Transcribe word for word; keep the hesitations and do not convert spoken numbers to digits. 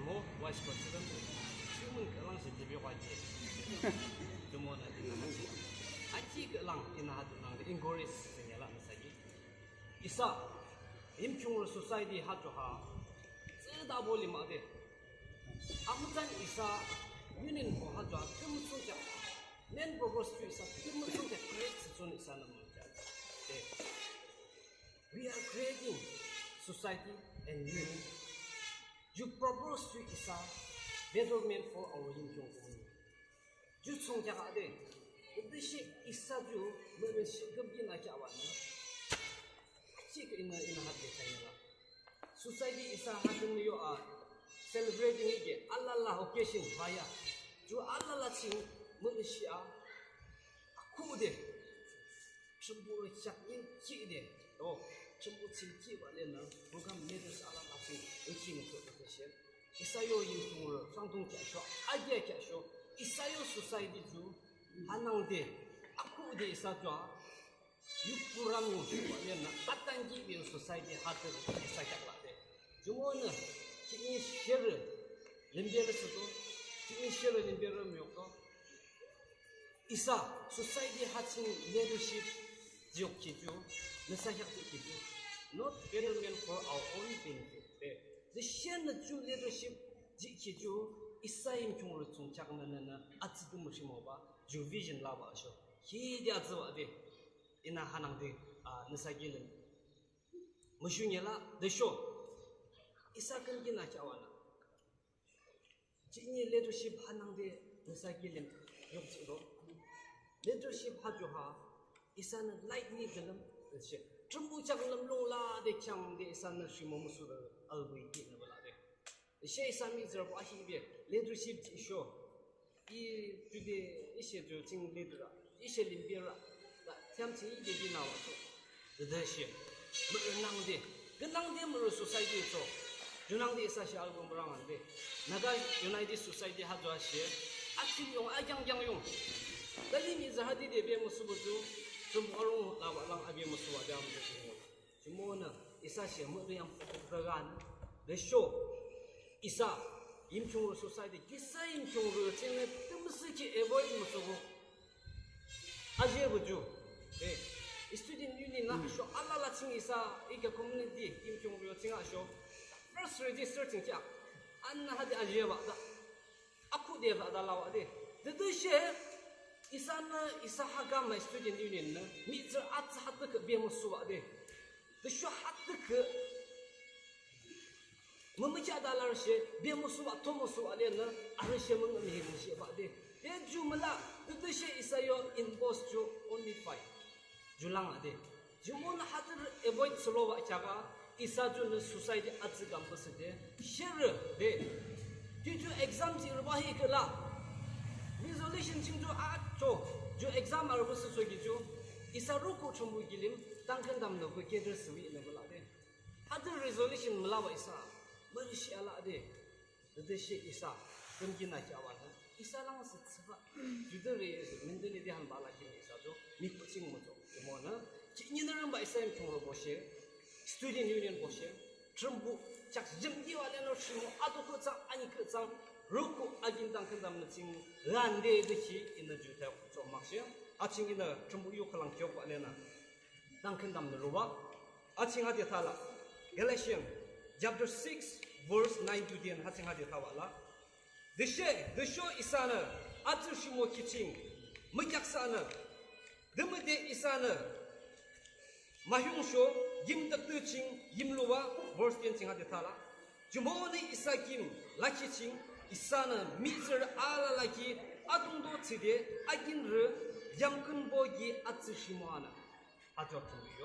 O, Vice President, shimün khülang shi dibi wa ki. Jumonü inü ha shi. Aki khülang inü ha tunang de encourage sing yala nüsa ki. Isa, Yimkhiungrü society ha ju ha. Tsüda boli ma de. Amutan isa, union ko ha ju ha, tümüsung ja. Men purpose ju isa, tümüsung ja, create sung isa na mu ja. De. We are creating society and union. Ju purpose ju isa, betterment for our Yimkhiung community. Ju sung ja ka de. Tütüshe isa ju, mürüshi gümgina ja wa na. Chik inü, inü ha de kaya la. Society isa ha tümü yo a, celebrating ige, alala occasion baya. Ju alala ching, mürüshi a, aku de. Thrünpuh rü chak in ki de. O, Thrünpuh ching ki wa le na, program leaders alala ching, in ki mu to de she. Isa yo Yimkhiungrü, sangtung kya sho, agia kya sho. Isa yo society ju, hanang de, aku de isa ju a. Yu program yo shu wa le na, atan ki yo society ha tü isa kya la de. Jumonü, kini shere, limbe le se to, kini shere limbe le myo to. Isa, society ha ching leadership, jiyok ki ju, nüsa yak ki ju. Not betterment for our own benefit. De, de shen na ju leadership, ji ki ju, isa Yimkhiungrü chung chak na na na, atsi du mu shi mo ba, ju vision la ba sho. Ki de atsi wa de, inü hanang de, a, nüsa ki le. Mu shu nye la, de sho. Isa gümgina ja wa na. Chini leadership hanang de nüsa kilim yok chiro. Leadership ha ju ha, isanü lightly gülüm, she. Thrünpuh chak lüm lung la de khyang de isanü shimo musu de albu ki nü bala de. She isa mihtsürü ba hi be, leadership ji sho. I ju de, i she ju ching leader a, i she limbe ra, la, thiam ching i de di na wa sho. Tütüshe, mürü nang de, künang de mürü society cho. Junang de isa shi algom rang an de. Naga United Society ha ju a shi. Atsü yung, akyang kyang yung. Dali ni zahadi de be musu bu ju. Jum arung la wa lang abi musu wa de am de yung. Jumonü, isa shi mürü yang pukuk ragan. De sho. Isa, Yimkhiungrü society, isa Yimkhiungrü ching ne tümüsü ki avoid musu bu. Aje bu ju. Eh, student union na sho alala ching isa ika community Yimkhiungrü ching a sho. First register ching kya. Anna hadi aje ba da. Aku de ba da la wa de. Tütüshe isanü isa ha gam student union na. Mihtsürü atsa hadi ke be musu wa de. Tüsho hadi ke Mümükheah de alarüshe, be musu wa, to musu wa lenü, arüshe mümükheah müshe ba de. Be ju müla, tütüshe isa yo inbox ju only five. Ju lang a de. Jumonü hatür avoid thsülo wa kheaka, isa junü society atsü kam püsü de. Sherü de. Ju ju exam ji rübahi kela. Resolution ching ju acho. Ju exam arübüsü so ki ju. Isa ruku chombu kilim, tangkendam nü bu keder süwi nü müla de. Hatü resolution müla wa isa, mürüshi ala de, tütüshe isa, kümkina kheawa nü, isa lang sü thsüba, judüre, mendeli de hanba la kini isa to, mi kuching mo to, mo nü, ki nyi nü rümba isa Yimkhiungrü boshe, student union boshe, Thrünpuh, chak jimki wa lenü shimo, ato kutsang, ani kutsang, ruku agin tangkendam nü ching, lande de ki, inü ju ta, so makshe, aching inü, Thrünpuh yu khülang kyok wa lenü. Tangkendam nü ruwa. Aching hade thala. Galatians chapter six, verse nine to ten, haching hade thawa la. Tüshe, tüsho isanü, atsü shimo kihching, mükheahsanü, tümüde isanü, mahyongsho, yimtüktü ching, yimluwa, verse ten ching hade thala. Jumonü isa kim lakhi ching, isanü mihtsürü alala ki adungto thsüde, akinrü yamkhünbo ki atsü shimo anü. Ajo thsungkheak yo.